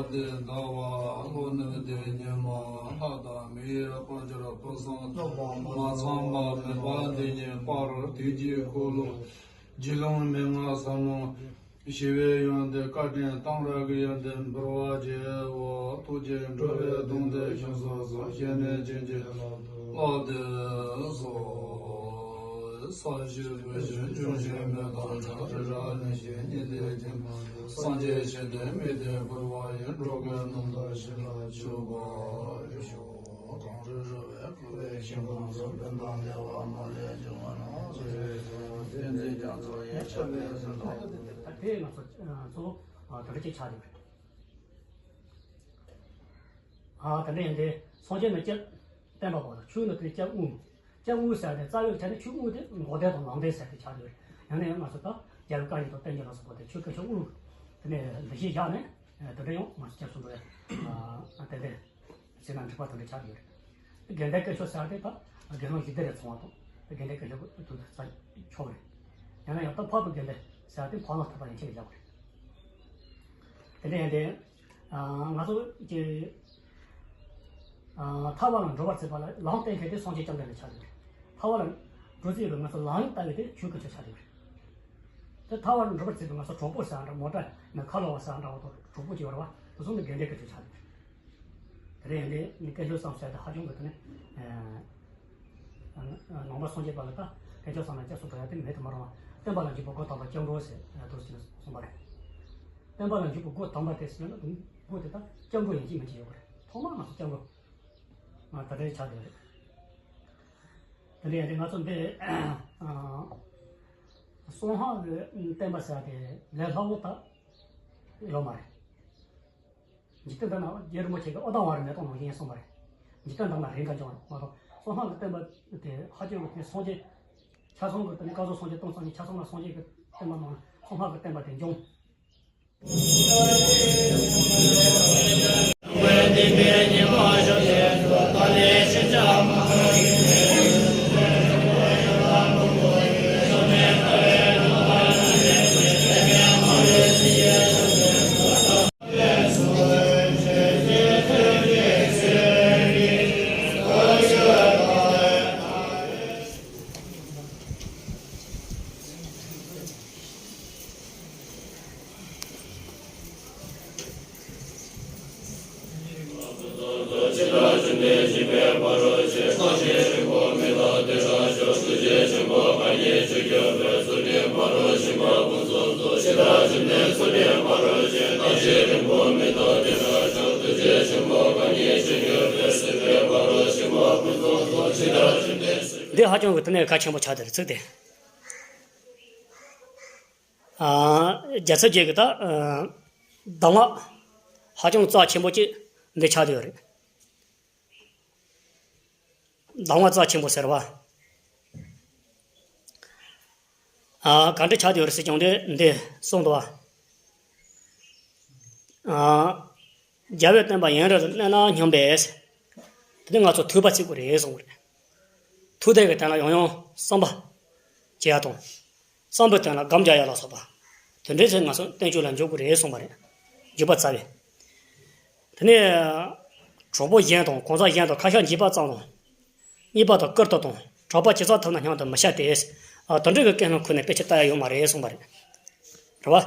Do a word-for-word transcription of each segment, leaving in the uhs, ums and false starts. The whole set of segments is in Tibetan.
སྟེ་ཟླ་བ་ལྷོ་ནུབ་སྟེ་ཉི་མ་ལྷ་དང་མིའི་དཔལ་འབྱོར་ཕུན་སུམ་ཚོགས་པ་མ་ཚང་བ་མེད་པ་འདི་ཉིད་པར་དུས་ཀྱི་འཁོར་ལོ་རྒྱུད་ལུང་མན་ངག་ཟབ་མོ་ཞི་བའི་ཡོན་ཏན་བཀའ་དྲིན་གཏང་རག་གི་ཡོན་ཏན་འབུལ་བར་བགྱིའོ། ཐུགས་རྗེས་འགྲོ་བའི་དོན་དུ་བྱང་སེམས་སོགས་སྐྱེ་གནས་ཅན་གྱི་བླ་དེ་སོགས། ས་གཞི་སྦས་ཞིང་ལྗོན་ཤིང་མེ་ཏོག་བཀྲ་ཤིས་རབ་བརྙེས་ཤིང་ཉི་ཟླའི་དཀྱིལ་འཁོར་དུ་སངས་རྒྱས་ཞི་བདེའི་དམིགས་གཏད་འབུལ་བ་ཡིས་འགྲོ་ཀུན་རྣམ་དག་ཞི་ལ་གྱུར་པར་ཤོག། གངས་རི་ར་བས་བསྐོར་བའི་ཞིང་ཁམས་སུ་ཀུན་དང་བདེ་བ་མ་ལུས་འབྱུང་བ་ནི་ཚེ་རབས་ཀྱི་བསྟན་འཛིན་རྒྱ་མཚོ་ཡི་ཆབ་པའི་ཟིལ་གནོན། དེ་ང་ཚོ་གཙོ་བོ་དེ་འདྲ་ཅིག་ཆགས་ཡོད། ཨ་དེ་འདྲ་ཡིན་དུས་སངས་རྒྱས་ནི་སྤྱིར་བསྟན་པ་པོ་དང་ཆོས་ནི་དེ་སྐྱབས་དངོས། སྐྱབས་དངོས་ཟེར་ཏེ་རྩ་བའི་ཆ་ནས་ཆོས་དངོས་དེ་འགོག་བདེན་དང་ལམ་བདེན་ཟེར་ཏེ་ཆགས་ཡོད། ཡང་ན་ཡང་ང་ཚོ་ད་རྒྱལ་བའི་བཀའ་ཡིན་དང་བསྟན་གྱི་ལ་སོགས་པ་དེ་ཆོས་སྐད་ཆོས་དངོས་དེ་ནས་འདུ་ཤེས་བཞག་ནས་དེ་འདྲ་ཡང་ང་ཚོ་སྐྱབས་སུ་འགྲོ་ཡ་ཏན་ཏན་ཟེར་ན་འགྲིག་པ་དེ་འདྲ་ཆགས་ཡོད། དགེ་འདུན་དཀོན་མཆོག་ཟེར་ཏེ་ད་དགེ་སློང་ཞི་བདེ་རུ་སོང་བ་དང་དགེ་འདུན་དཀོན་མཆོག་དུ་རྩ་ཆོག་རེད། ཡང་ན་ཡང་ད་འཕགས་པའི་དགེ་འདུན་ཟེར་ཏེ་འཕགས་ལམ་ཐོབ་པ་ཡན་ཆད་ལ་བཞག་རེད། དེ་འདྲ་ཡིན་ཏེ། ང་ཚོ་གི་ཐར་པ་ལ་འགྲོ་བར་བྱེད་པ་ལ་ལམ་བསྟན་མཁན་དེ་སངས་རྒྱས་བཅོམ་ལྡན་འདས་ཆགས་ཡོད་རེད། ཐར་པ་ལ་འགྲོ་རྩིས་ཀྱི་ང་ཚོ་ལམ་ལྟ་བུ་དེ་ཆོས་དཀོན་མཆོག་ཆགས་ཡོད་རེད། དེ་ཐར་པ་ལ་འགྲོ་བར་བྱེད་པའི་ང་ཚོ་གྲོགས་པོ་ཟེར་འདྲ་མོ་ཊ་ནས་ཁ་ལོ་བ་ཟེར་འདྲ་བ་དང་གྲོགས་པོ་ཅིག་ཡོད་རེད་བ། དེ་ཚོ་ནི་དགེ་འདུན་དཀོན་མཆོག་ཆགས་ཡོད་རེད། དེ་འདྲ་ཡིན་ཏེ་དཀོན་མཆོག་གསུམ་ཟེར་ཏེ་ཧ་ཅང་གི་དེ་ནི། ནང་པ་སངས་རྒྱས་པ་ལ་ད་དཀོན་མཆོག་གསུམ་ལ་སྐྱབས་སུ་འགྲོ་ཡ་དེ་མེད་དུ་མི་རུང་བ། བསྟན་པ་ལ་འཇུག་པའི་སྒོ་དམ་པ་སྐྱབས་འགྲོ་ཟེར་དུ་ཞིག་གསུངས་པ་རེད། བསྟན་པ་ལ་འཇུག་པའི་སྒོ་དམ་པ་དེ་ཟེར་ན་སྒོ་དེ་ད་སྐྱབས་འགྲོ་ཡིན་གཅིག་མིན་གཅིག་ཡོད་པ་རེད། ཐོག་མར་ང་ཚོ་སྐྱབས་འགྲོ་ང་ད་ལྟའི་ཆགས་བསྡད་རེད། དེ་འདྲ་ཡིན་དུས་ང་ཚོ་འདི་གསང་སྔགས་ཀྱི་བསྟན་པ་ཟེར་དེ་ལས་སླ་བོ་ད་ཡོད་མ་རེད། འཇིག་རྟེན་འདི་ན་རྗེ་རིན་པོ་ཆེ་གིས་ཨོ་ཏང་ཝ་རི་མེ་ཏོག་ནང་བཞིན་གསུངས་པ་རེད། འཇིག་རྟེན་འདི་ན་རེས་འགའ་འབྱུང་བ་མ་གཏོགས་གསང་སྔགས་ཀྱི་བསྟན་པ་དེ་ཧ་ཅང་གི་དེ་སངས་རྒྱས་ཆ་ཚང་གི་དེ་ནི་བསྐལ་བཟང་སངས་རྒྱས་སྟོང་རྩ་གཉིས་ཆ་ཚང་ལ་སངས་རྒྱས་ཀྱི་བསྟན་པ་ནང་གསང་སྔགས་ཀྱི་བསྟན་པ་དེ་འབྱུང་། འདི་ཧ་ཅང་གི་དེ་ནས་གལ་ཆེན་པོ་ཆགས་བསྡད་རེད་ཚིག་དེ། རྒྱལ་ཚབ་རྗེ་གི་ད་གདམས་ངག་ཧ་ཅང་རྩ་ཆེན་པོ་གཅིག་འདི་ཆགས་བསྡད་ཡོད་རེད། གདམས་ངག་རྩ་ཆེན་པོ་ཟེར་བ། ག་འདྲ་ཆགས་བསྡད་ཡོད་རེད་ཟེར་ཀྱང་འདི་འདི་གསུངས་འདུག་བ། རྒྱལ་བའི་བསྟན་པ་ཡུན་རིང་དུ་གནས་ན་སྙམ་པས། དེ་ནི་ང་ཚོ་ཐོས་པ་གཅིག་པུ་རེད་གསུངས་པ་རེད། ཐོས་དོན་གྱི་དོན་ལ་ཡང་ཡང་བསམ་པ་བྱེད་ཡ་དང་། བསམ་པའི་དོན་ལ་སྒོམ་རྒྱག་ཡ་ལ་སོགས་པ། དེ་འདྲའི་ཚེ་ང་ཚོ་བསྟན་བཅོས་ལ་འཇུག་དགོས་རེད་གསུངས་པ་རེད། འཇུག་པ་རྩ་བའི། དེ་ནས་གྲོགས་པོ་གཞན་དང་གང་ཟག་གཞན་དང་ཁ་ཤས་འཇིགས་པ་ཙམ་དང་། གཉིས་པ་དང་བཀུར་སྟི་དང་གྲགས་པ་ཇི་ཙམ་ཐོབ་ན་སྙམ་དུ་མི་བྱ་སྟེ། དེ་འདྲ་གི་ཀུན་སློང་ཁོ་ནས་དཔེ་ཆ་ལྟ་ཡ་ཡོད་མ་རེད་གསུངས་པ་རེད། རེད་བ།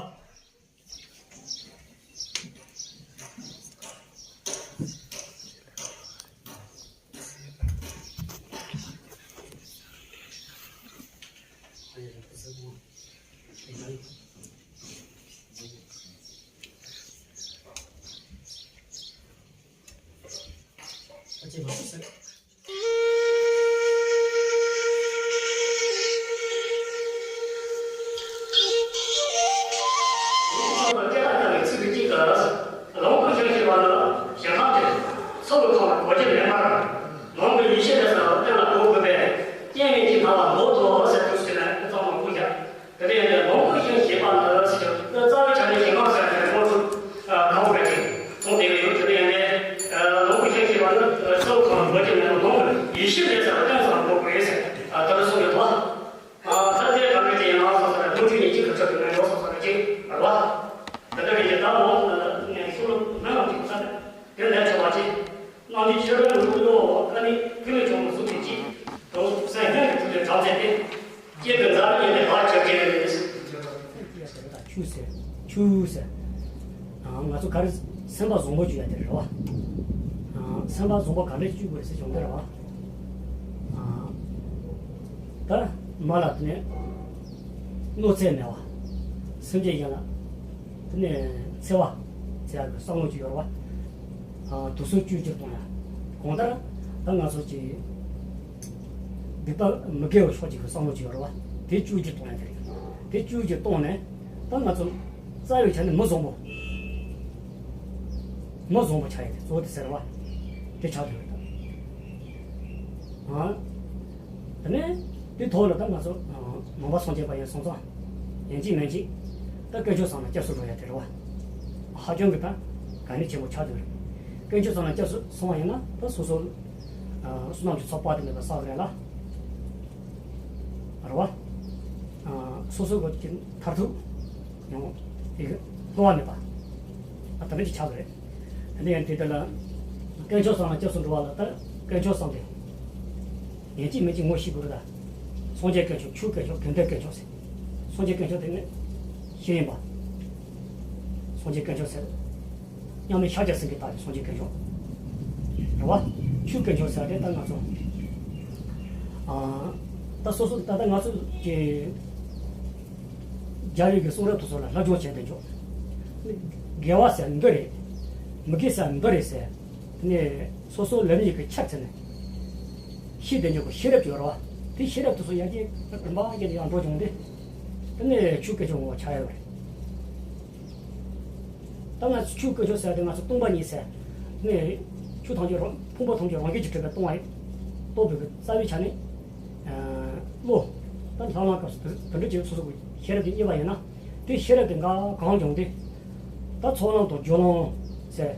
ལོངས་སྐུ་ཞིང་གཤེགས་པ་ནི་ཞིང་ཁམས་ཀྱི་ཚོགས་ཀྱི་ཁམས་གོ་འབྱེད་མེད་པར། ལོངས་སྐུ་ཡེ་ཤེས་ལས་གསལ་བ་གཏན་ལ་དབབ་དགོས་པས། རྐྱེན་མེད་ཀྱི་སྣང་བ་ལོག་ཏུ་ཟེར་དུས་ཟེར་ན་ཨེ་ཙམ་མང་པོ་བཞག་དེ་ལས་ཡང་ལོངས་སྐུ་ཞིང་གཤེགས་པ་ནི་ཟེར་ཏེ་རྩ་བའི་ཆ་ནས་ཞིང་ཁམས་ཟེར་ནས་ངོ་སྤྲོད་ཁག་པོ་རེད་ཅེས་གསུངས་བསྡད་ཀྱི་ཡོད། དེ་ལས་ཡང་ལོངས་སྐུ་ཞིང་གཤེགས་པ་ནི་ཚོགས་ཁམས་གོ་འབྱེད་མེད་པར་ལོངས་སྐུ་ཡེ་ཤེས་ལས་གསལ་བ་གཏན་ལ་དབབ་དགོས་ཟེར་ད་ལྟ་གསུངས་ཡོད་དོ། ད་ལྟའི་གང་གི་དེ་ཡང་ལ་སོགས་པ་ལ་ལོ་རྒྱུས་ཉིད་ཀྱི་ཁ་ཕྱོགས་ཀྱི་ནང་ཡོད་སོགས་པ་ཅིག་རེད་བ། ད་ལྟ་བའི་ད་ལོ་ཤུགས་ལ་མེད་ལ་ ཆུ་ཟེར། ཆུ་ཟེར། ཨ། ང་ཚོ་ག་རེ། སེམས་པ་བཟང་པོ་བཅོས་ཡ་དེ་རེད་བ། ཨ། སེམས་པ་བཟང་པོ་ག་འདྲ་བཅོས་དགོས་རེད་ཟེར་བྱུང་དེ་རེད་བ། ཨ། ད་མ་ལ་དེ་ནས་གནོད་འཚེ་མེད་པ། སེམས་ཅན་གཞན་ལ་དེ་ནས་འཚེ་བ་འཚེ་ཡ་གི་བསམ་བློ་ཅིག་ཡོད་རེད་བ། ཨ། དུག་གསུམ་བཅོས་བསྒྱུར་གཏོང་ཡ། གང་ལྟར་ད་ང་ཚོ་ཅིག་སྡིག་པ་མི་དགེ་བའི་ཕྱོགས་ཅིག་གི་བསམ་བློ་ཅིག་ཡོད་རེད་བ། དེ་བཅོས་བསྒྱུར་གཏོང་ཡ་དེ་རེད། དེ་བཅོས་བསྒྱུར་གཏོང་ནས་ད་ང་ཚོ་རྩ་བའི་ཆ་ནས་མི་བཟང་པོ། མི་བཟང་པོ་ཆགས་ཡ་དེ་གཙོ་བོ་དེ་ཟེར་བ། དེ་ཆགས་ཐུབ་ཡོད་ད། ཨ། དེ་ནས་དེ་ཐོག་ལ་ད་ང་ཚོ་ནང་པ་སངས་རྒྱས་པ་ཡིན་སོང་ཙང་། ཡིན་གཅིག་མིན་གཅིག་ད་དཀོན་མཆོག་གསུམ་ལ་སྐྱབས་སུ་འགྲོ་ཡ་དེ་རེད་བ། ཧ་ཅང་གི་ད་གལ་གནད་ཆེན་པོ་ཆགས་ཐུབ་རེད། དཀོན་མཆོག་གསུམ་ལ་སྐྱབས་སུ་སོང་བ་ཡིན་ན་ད་སོ་སོ་བསོད་ནམས་ཀྱི་ཚོགས་དཔག་ཏུ་མེད་པ་བསགས་རེད་ལ། རེད་བ། སོ་སོ་གི་མཐར་ཐུག་ཡང་དེ་གི་བསླུ་བ་མེད་པ། ཨ། དེ་འདྲ་ཅིག་ཆགས་ཀྱི་རེད། དེ་ནས་ཡང་དེ་ལྟར་ལ་དཀོན་མཆོག་གསུམ་ལ་སྐྱབས་སུ་འགྲོ་བ་ལ་ད་དཀོན་མཆོག་གསུམ་དེ་ཡིན་གཅིག་མིན་གཅིག་ངོ་ཤེས་དགོས་རེད་ད། སངས་རྒྱས་དཀོན་མཆོག་ཆོས་དཀོན་མཆོག་དགེ་འདུན་དཀོན་མཆོག་ཟེར། སངས་རྒྱས་དཀོན་མཆོག་དེ་ནི་ཤེས་ཡོན་པ། སངས་རྒྱས་དཀོན་མཆོག་ཟེར། མཉམ་མེད་ཤཱཀྱ་སེང་གེ་ལྟ་བུའི་སངས་རྒྱས་དཀོན་མཆོག་རེད་བ། ཆོས་དཀོན་མཆོག་ཟེར་དེ་ད་ང་ཚོ། ཨ། ད་སོ་སོ་ད་ལྟ་ང་ཚོ་གི་རྒྱལ་བའི་གི་གསུང་རབ་དེ་ཚོ་ལ་སློབ་སྦྱོང་བྱས་ཏེ་འཇོག་དགེ་བ་ཟེར་འདི་རེད། མི་དགེ་ཟེར་འདི་རེད་ཟེར། དེ་ནས་སོ་སོ་ལམ་ཡིག་གི་ཆ་ཚང་ནས་ཤེས་ཏེ་འཇོག་གི་ཤེས་རབ་ཅིག་ཡོད་རེད་བ། དེ་ཤེས་རབ་དེ་ཚོ་ཡར་རྒྱས་རིམ་པ་བྱས་ཏེ་ཡར་འགྲོ་བྱུང་སྟེ། དེ་ནས་ཆོས་དཀོན་མཆོག་ངོ་བོ་ཆགས་ཡོད་རེད། ད་ང་ཚོ་ཆོས་དཀོན་མཆོག་ཟེར་དེ་ང་ཚོ་སྟོང་པ་ཉིད་ཟེར། ནས་ཆོས་ཐམས་ཅད་རང་ཕུང་པོ་ཐམས་ཅད་རང་བཞིན་གྱིས་གྲུབ་པའི་སྟོང་པ་རེད། རྟོགས་པའི་རྩ་བའི་ཆ་ནས། ཨ། བློ། ད་ལྷག་ལམ་སྐབས་སུ་དེ་འདྲ་བྱས་སོ་སོ་གི་ཤེས་རབ་དེ་རྙེད་པ་ཡིན་ན། དེ་ཤེས་རབ་དེ་འགའ་གང་བྱུང་སྟེ། ད་ཚོགས་ལམ་དང་སྦྱོར་ལམ་ཟེར།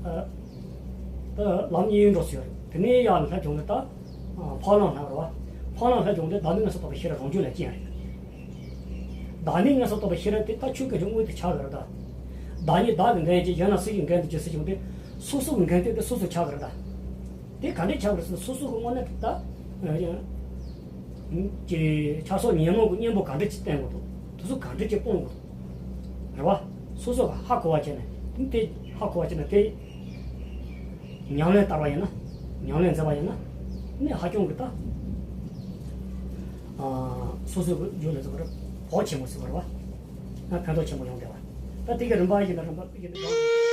ཨ། ད་ལམ་གཉིས་འགྲོ་སྲིད་ཡོད་རེད། དེ་ནས་ཡར་ལྷག་བྱུང་ནས་ད། ཨ། འཕགས་ལམ་ལྷག་རེད་བ། འཕགས་ལམ་ལྷག་བྱུང་སྟེ་བདག་མེད་མངོན་སུམ་རྟོགས་པའི་ཤེས་རབ་རང་བྱུང་ལས་སྐྱེས་རེད། བདག་མེད་མངོན་སུམ་རྟོགས་པའི་ཤེས་རབ་དེ་ད་ཆོས་དཀོན་མཆོག་དངོས་དེ་ཆགས་ཡོད་རེད་ད། བདག་ཉིད་བདག་གི་འགན་ཅིག་གཞན་ལ་སུ་ཞིག་འགན་དུ་ཅིག་ཟེར་བྱུང་སྟེ། སོ་སོ་གི་འགན་དེ་དེ་སོ་སོ་ཆགས་ཀྱི་རེད་ད། དེ་ག་འདྲས་ཆགས་ཀྱི་རེད་ཟེར་ན། སོ་སོ་གི་དངོས་གནས་ད། ཨ། ཀྱི་ཆགས་སོགས་ཉོན་མོངས་ཀྱི་གཉེན་པོ་ག་འདྲས་ཅིག་བསྟེན་དགོས་འདུག་དེ་ཚོ་ག་འདྲས་ཅིག་སྤོང་དགོས་འདུག་རེད་བ། སོ་སོ་ག་ཧ་གོ་བ་བྱས་ནས་དེ་ཧ་གོ་བ་བྱས་ནས་དེ། ཉམས་ལེན་བསྟར་བ་ཡིན་ན། ཉམས་ལེན་མཛད་པ་ཡིན་ན། ནི་ཧ་ཅང་གི་ད། ཨ། སོ་སོའི་རྒྱུད་ལ་ཟེར་བ་རེད། བོགས་ཆེན་པོ་ཟེར་བ་རེད་བ། ཕན་ཐོགས་ཆེན་པོ་ཡོང་བསྡད་པ། ད་དེ་གི་རིམ་པ་ཡིན་ན་རིམ་པ་ཡིན་ན།